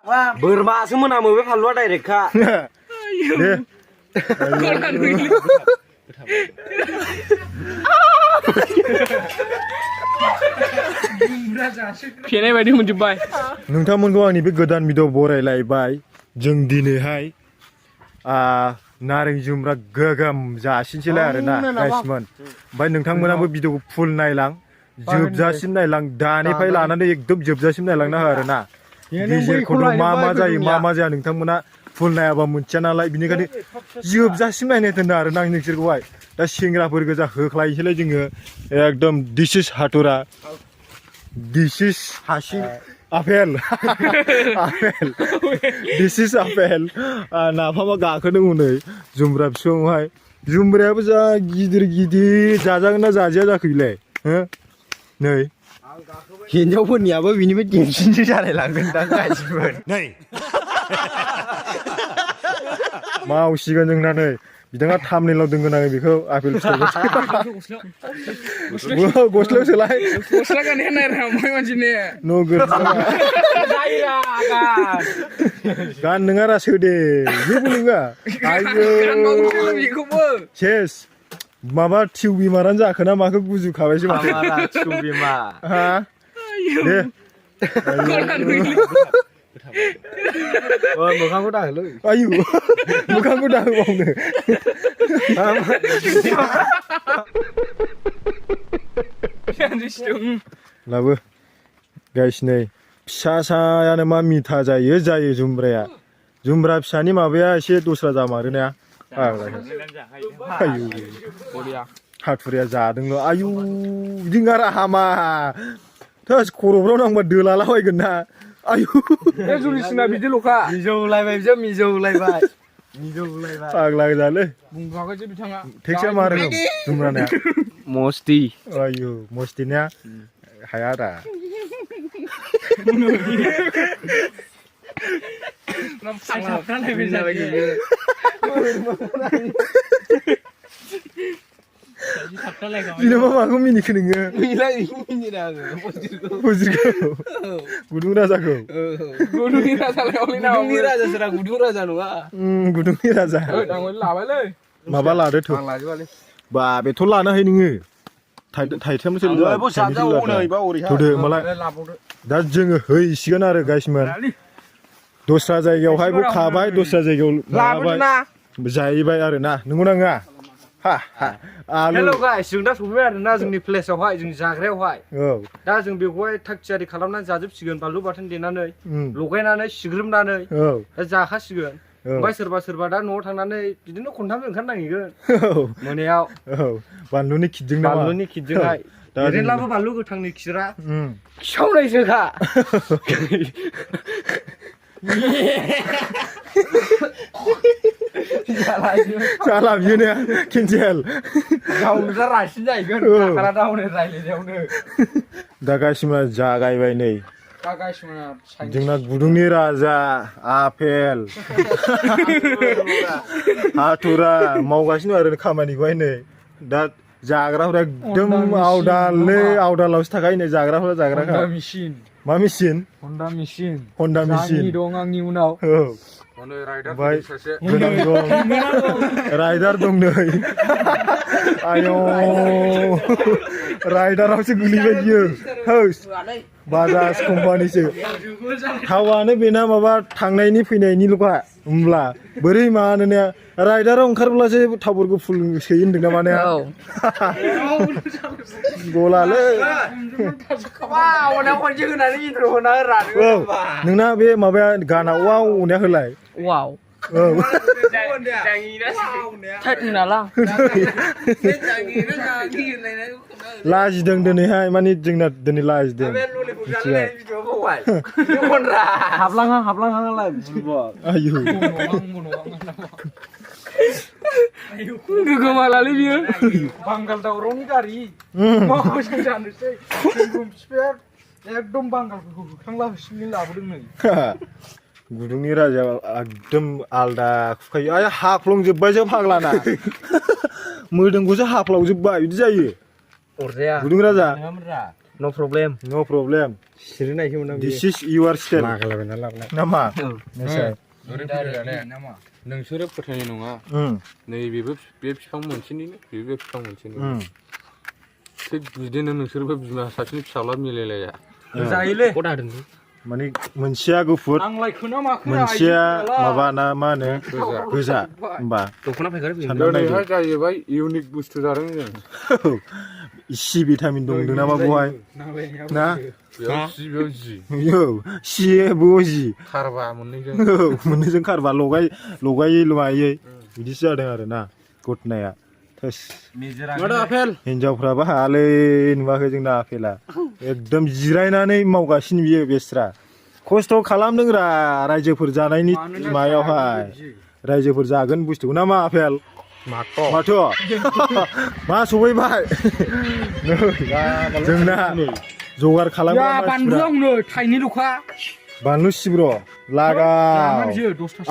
बोरमासो मोनामो बे फानलुआ डाइरेक्टखा दे फेनाय बायदि मोनजोब्बाय नोंथांमोनखौ आंनि बे गोदान भिडिअ बरायलायबाय जों दिनैहाय नारें जुमब्रा गोगोम जासिनसैलाय आरोना गाइसमोन ओमफ्राय नोंथांमोनाबो भिडिअखौ फुल नायलां जोबजासिम नायलां दानिफ्राय लानानै एकदम जोबजासिम नायलांना हो आरोना गेजेरखौल' मा जायो मा जाया नोंथांमोना फुल नायाबा मोनथिया नालाय बिनिखायनो जोबजासिम नायनाय दोनदों आरोना आं नोंसोरखौहाय दा सेंग्राफोर गोजा होख्लायसैलाय जोङो एकदम दिस इज हाथुरा दिस इज हासि आपेल आपेल दिस इज आपेल नाफामा गाखोदों हनै जुमब्रा बिफाङावहाय जुमब्रायाबो जा गिदिर गिदिर जाजागोन ना जाजाया जाखो बिलाय हो नै हिनजावफोरनियाबो बिनिफ्राय देरसिनसो जालायलांगोन दां गासिबो नै मावसिगोन जोंना नै बिथाङा थामनेलाव दोनगोन आङो बेखौ आपेल फिथाइखौ गस्लायाव सोलाय गस्ला गाननाया नायरा ओमफ्राय मानसिनि नोगोर गान नोङा रा सोदे जेबो नङा बेखौबो सेस माबा टिउ बेमारानो जाखो ना माखो गुजुखाबायसो माथो टिउ बेमार हा दे मोखांखौ दाहोलै आयु मोखांखौ दाहोबावनो लाबो गाइस नै फिसा सायानो मा मिथा जायो जुमब्राया जुमब्रा फिसानि माबाया एसे दस्रा जामारोना आयु हाथुरिया जादोंल' आयु दिंगारा हामा थोस खर'फ्राव नांबा दोलालाबायगोन ना आयु जुलिसिना बिदिल'खा मिजौलायबाय बिजों मिजौलायबाय फाग्ला गोजालै बुंखाबायसो बिथाङा टेक्सआ मा रोखोम जुमब्रानिया मस्ति आयु मस्तिनिया हाया दा जेनेबा माखौ मिनिखो नोङो गुदुं राजाखौ गुदुंनि राजासोरा गुदुं राजा नङा गुदुंनि राजा लाबायलै माबा लादो थ' बा बेथ' लानो हायो नोङो थाइथामसो थ'दो मालाय दा जोङो हैसिगोन आरो गाइसमोन दस्रा जायगायावहायबो खाबाय दस्रा जायगायाव लाबाय जाहैबाय आरो ना नंगौना नङा हा आलु हेल' गाइस जों दा सफैबाय आरोना जोंनि प्लेसआवहाय जोंनि जाग्रायावहाय औ दा जों बेखौहाय थाग थियारि खालामनानै जाजोबसिगोन बानलु बाथोन देनानै लगायनानै सिग्रोमनानै दा जाखासिगोन ओमफ्राय सोरबा दा न'आव थांनानै बिदिनो खनथामसो ओंखारनांहैगोन मोनायाव बानलुनि खिदजोंहाय ओरैनोब्लाबो बानलु गोथांनि खिरा खिसावनायसोखा जाला बियोनो केन्सेल गावनो रासिन जाहैगोन रायलायनायावनो दा गासिबो जागायबाय नै जोंना गुदुंनि राजा आपेल हाथुरा मावगासिनो आरो खामानिखौहाय नै दा जाग्राफोरा एकदम आवदालावसो थाखायो नै जाग्राफ्रा मा मेसिन हन्डा मेसिन दं आंनि उनाव ओमफ्राय गोनां दं राइडार दं नै आयौ राइडारावसो गोलैबाय बियो होस बाजाज कम्पानिसो थावानो बेना माबा थांनायनि फैनायनिल'खा होमब्ला बोरै मानोना राइडाराव ओंखारब्लासो थावफोरखौ फुल सोयो होनदों ना माने गलालै नोंना बे माबाया गाना वाव अनाया होलाय वाव लाजिदों दिनैहाय माने जोंना दिनै लाजिदों हाबलांहांलाय आयु गोगोमालालै बियो बांगाल दावरावनि गारि जानोसै एकदम बांगालफोरखौ होखांला होसिननानै लाबोदों नै गुदुंनि राजाया एकदम आलदा खुखायो आय हाफ्लंजोब्बायसो फाग्लाना मोदोमखौसो हाफ्लावजोब्बाय बिदि जायो अरजाया गुदुं राजा no problem no problem सिरिनायखौ मोना this is your style लागालाबाय ना लाबलाय नामा नोंसोर नोंसोरो फोथायनाय नङा नैबेबो बे बिफां मोनसेनिनो बेबो बिफां मोनसेनि थिग बिदिनो नोंसोरबो बिमा सासेनि फिसाला मिलायलाया जायोलै खदा होदों माने मोनसेया गुफुर मोनसेया माबा ना मा होनो गोजा होमबा दख'ना फायखारि ओरैहाय जाहैबाय इउनिक बुस्थु जादों जों सि भिटामिन दंदों नामा बेवहाय ना बेयाव जि सि बेयाव जि खारबा मोननैजों मोननैजों खारबा लगायै लुमायै बिदिसो जादों आरो ना घटनाया माथो आफेल हिनजावफ्राबो हायालै नुवाखै जोंना आफेला एकदम जिरायनानै मावगासिनो बियो बेस्रा खस्थ' खालामदोंरा रायजोफोर जानायनि मायावहाय रायजोफोर जागोन बुस्थुखौ ना मा आफेल माथो मा सफैबाय जोंना जगार खालामग्रा थाइनैल'खा बानलु सिब्र' लागा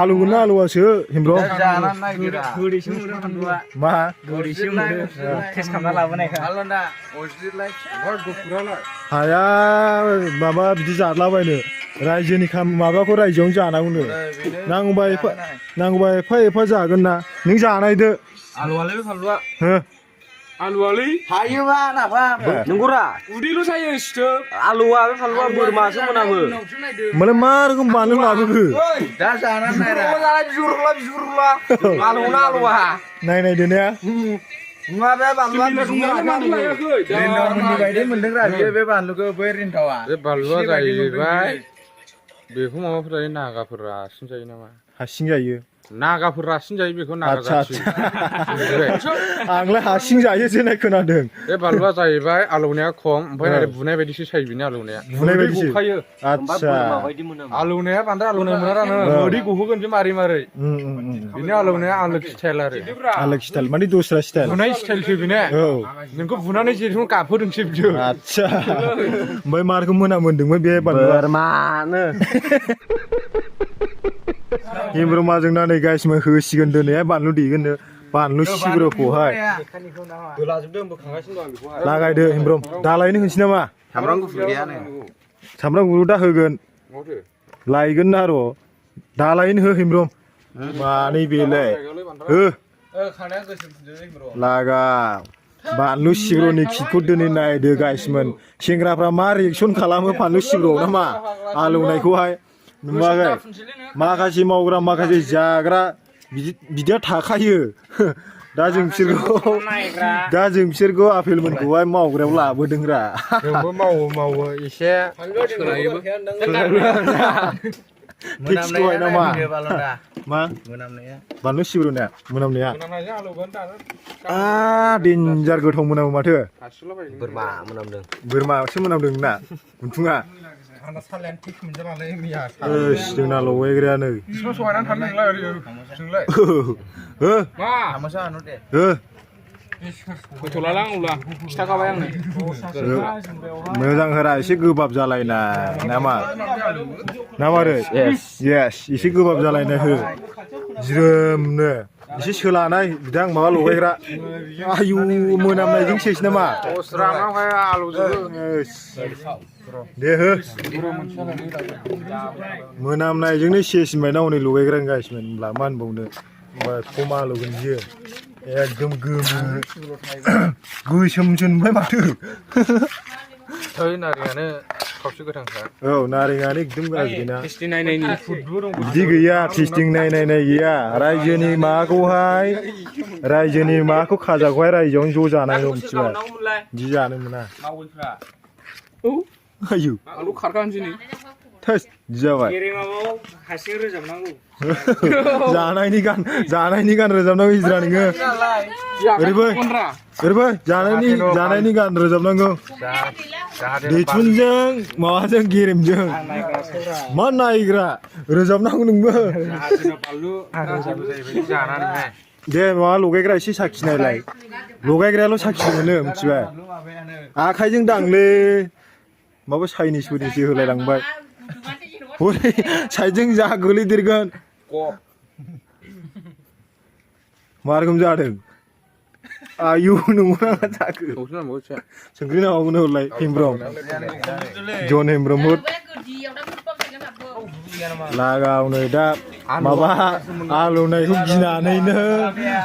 आलुगोन ना आलुवासो हेमब्र मा हाया माबा बिदि जादलाबायनो रायजोनि माबाखौ रायजोआवनो जानांगौनो नांगौबा एफा जागोन ना नों जानायदो आलुआलाय फानलुआ आलुआलै हायोबा नाफा नंगौरा उदैल' सायो सिथोब आलुआ बे फानलुआ बोरमासो मोनामो मालाय मा रोखोम बानलु लाबोखो दा जानानै नायरा बिजुरला आलुना आलुआ नायदो ने नङा बे बानलुआ रिन्दावमोननि बायदि मोनदोंरा बियो बे बानलुखौ बै रिन्दावा बे बानलुआ जाहैबाय बेखौ माबाफोर जायो नागाफोर रासिन जायो नामा हारसिं जायो नागाफोर रासिन जायो बेखौ नागा जाथि आंलाय हारसिं जायो जोनाय खोनादों बे बानलुआ जाहैबाय आलौनाया खम ओमफ्राय बुनाय बायदिसो सायो बिनि आलौनाया बुनाय बायदिसो गखायो आच्छा आलौनाया बांद्राय आलौनाय मोना मोदै गहोगोन जे मारै बिनि आलौनाया आलग स्टाइल आरो आलग स्टाइल माने दस्रा स्टाइल बुनाय स्टाइलसो बेनो नोंखौ बुनानै जेरखम गाबहोदोंसो बियो आच्छा ओमफ्राय मारखौ मोनामोनदोंमोन बे बानलुआ बोरमानो हेमब्रमाजों ना नै गाइसमोन होसिगोन दिनै बानलु देगोननो बानलु सिब्र'खौहाय लागायदो हेमब्रम दालायनो होनसै नामा सामब्राम गुफुर गैया सामब्राम गुफुर दा होगोन लायगोन ना र' दालायनो हो हेमब्रम मानै बेलाय हो लागा बानलु सिब्र'नि खिखौ दिनै नायदो गाइसमोन सेंग्राफ्रा मा रिएक्सन खालामो बानलु सिब्र'आव नामा आलौनायखौहाय नुवाखै माखासे मावग्रा माखासे जाग्रा बिदिया थाखायो दा जों बिसोरखौ आफेलमोनखौहाय मावग्रायाव लाबोदोंरा जोंबो मावो एसे सोलायोबो टेक्सखौहाय नामा मा बानलु सिब्र'निया मोनामनाया डेन्जार गोथाव मोनामो माथो बोरमा मोनामदों बोरमासो मोनामदों ना बुथुङा जोंना लगायग्रायानो मोजां होरा एसे गोबाब जालायनाय नामारो येस एसे गोबाब जालायनाय हो ज्रोमनो एसे सोलानाय बिदां माबा लगायग्रा आयु मोनामनायजों सेस नामा दे हो मोनामनायजोंनो सेसिनबाय ना हनै लगायग्रा गाइसमोन होनब्ला मा होनबावनो खम आलौगोन बियो एकदम गोमो गोसोमसो नुबाय माथो नारेंआनो खावसे गोथांखा औ नारेंआनो एकदम गाज्रिना बिदि गैया टेस्टिं नायनाय गैया रायजोनि माबाखौ खाजाखौहाय रायजोआवनो ज' जानांगौ मिथिबाय बिदि जानो मोना आयु आलु खारखानोसै नै थोस जाबाय जानायनि गान रोजाबनांगौ हिजरा नोङो ओरैबो जानायनि गान रोजाबनांगौ दैथुनजों माबाजों गेरेमजों मा नायग्रा रोजाबनांगौ नोंबो दे माबा लगायग्रा एसे साखिनायलाय लगायग्रायाल' साखिनो मोनो मिथिबाय आखाइजों दांलै माबा चाइनिसफोरनिसो होलायलांबाय हरै साइडजों जा गोलैदेरगोन मा रोखोम जादों आयु नंगौना जाखो औसो मोनसे संख्रि नांगौनो हरलाय हेमब्रम जन हेमब्रम होद लागावनो दा माबा आलौनायखौ गिनानैनो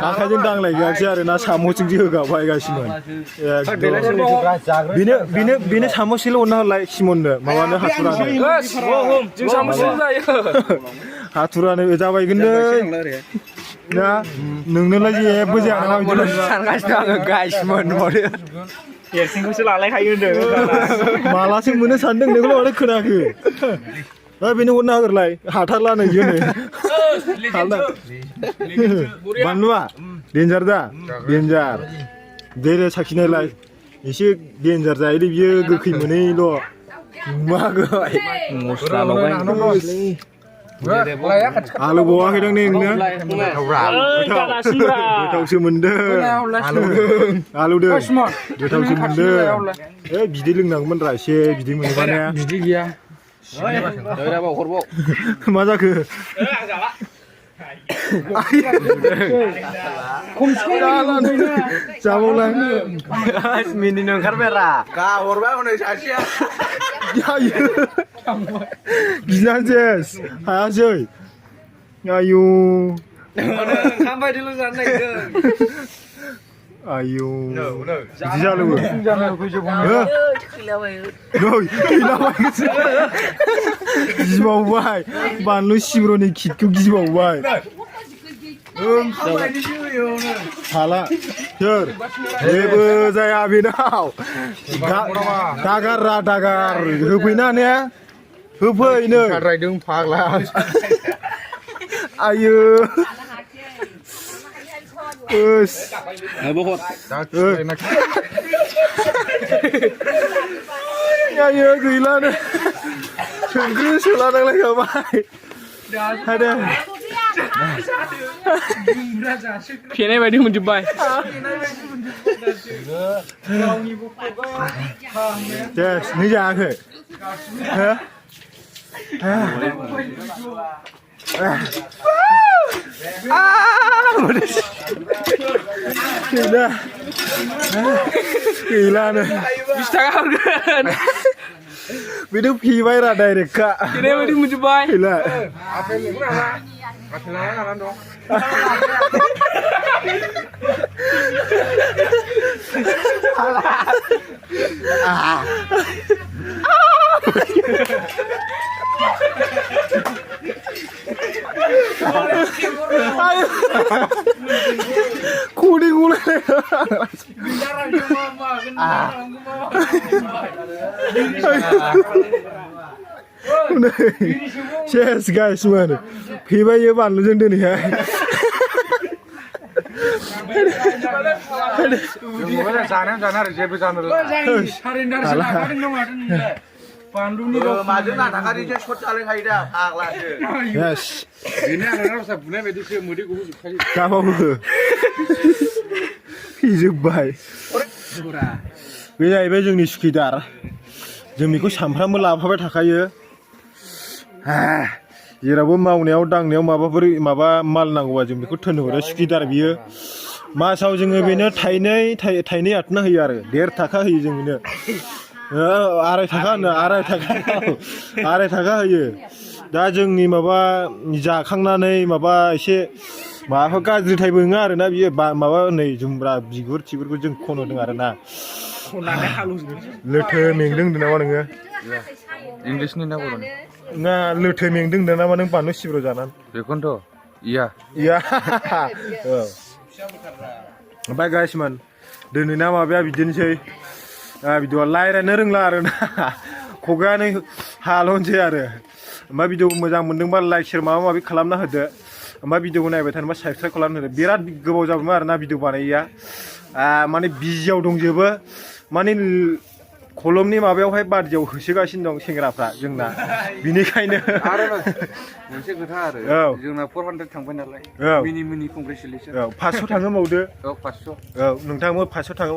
आखाइजों दांलायगासै आरोना साम'जोंसो होगाबायगासिनो बेनो साम'सेल' हरना हरलाय सिमननो माबानो हाथुरानो जों साम'सेल' जायो हाथुरानो जाबायगोन ना नोंनोलाय जेबो जाया नामा बिदिनो सानगासिनो आङो गाइसमोन हरो देरसिनखौसो लालायखायो होनदों मालासो मोनो सानदों नोंखौल' माथो खोनाखो बेनो हरना होग्रोलाय हाथारलानो इयो नै बानलुआ देन्जार दा देन्जार दे साखिनायलाय एसे देन्जार जायोलै बियो गोखै मोनैल' मागोय मस्ला लगाय आलु बावाखैदां नै नोंनो गोथावसो मोनदों आलुदों गोथावसो मोनदों बिदै लोंनांगौमोन रा एसे बिदै मोनोबा ने बिदि गैया मा जाखो जाबावलाय मिनिनो ओंखारबाय रा गाहरबाय हनै सासेया गिनानैसेस हायासै आयु ओंखाम बायदिल' जानो नागिरदों आयु बिदि जालोबो गिबावबाय बानलु सिब्र'नि खिटखौ गिबावबाय हाला सोर जेबो जाया बेनाव दागार दागार होफैना ने होफैनो रायदों फाग्ला आयो आयो गैलानो संख्रि सोलानांलायखाबाय फेनाय बायदि मोनजोब्बाय नै जायाखै गैलानो 20 थाखा हरगोन बेथ' फेबाय रा डाइरेक्टखा फेनाय बायदि मोनजोब्बाय गैला खुदै गलाय सेस गाइस माने फेबायो बानलुजों दिनैहाय जानो आरो जेबो जानो बानलुनि माजों नाथाखारिजों सर्ट जालायखायो दा फाग्लासो यस बेनो आलादा बुनाय बायदिसो मोदै गहोजोबखायो गाबावो फैजोब्बाय बे जाहैबाय जोंनि सुखिदार जों बेखौ सानफ्रामबो लाफाबाय थाखायो जेरावबो मावनायाव दांनायाव माबा माल नांगौबा जों बेखौ थोनहरो सुखिदार बियो मासाव जोङो बेनो थाइनै आथोना होयो आरो 1.5 थाखा होयो जों बेनो 2.5 थाखा होनो 2.5 थाखा होयो दा जोंनि माबा जाखांनानै माबा एसे माबाखौ गाज्रि टाइप नङा आरोना बियो माबा नै जुमब्रा बिगुर थिगुरखौ जों खन'दों आरोना लोथो मेंदों होनदों नामा नोङो इंलिसनि ना बर'नि ना लोथो मेंदों होनदों नामा नों बानलु सिब्र' जानानै बेखौनोथ' इया औ ओमफ्राय गाइसमोन दिनैना माबाया बिदिनोसै भिडिअआ रायज्लायनो रोंला आरोना खुगायानो हाल'नोसै आरो ओमफ्राय भिडिअखौ मोजां मोनदोंबा लाइक शेयार माबा माबि खालामना होदो ओमफ्राय भिडिअखौ नायबाय थानोबा साबस्क्राइब खालामना होदो बिराद गोबाव जाबायमोन आरोना भिडिअ बानायैया माने बिजियाव दंजोबो माने कलमनि माबायावहाय बादियाव होसोगासिनो दं सेंग्राफ्रा जोंना बिनिखायनो आरो मोनसे खोथा आरो जोंना 400 थांबाय नालाय मिनि कंग्रेचुलेसन 500 थाङो बावदो औ 500 औ नोंथांबो 500 थाङो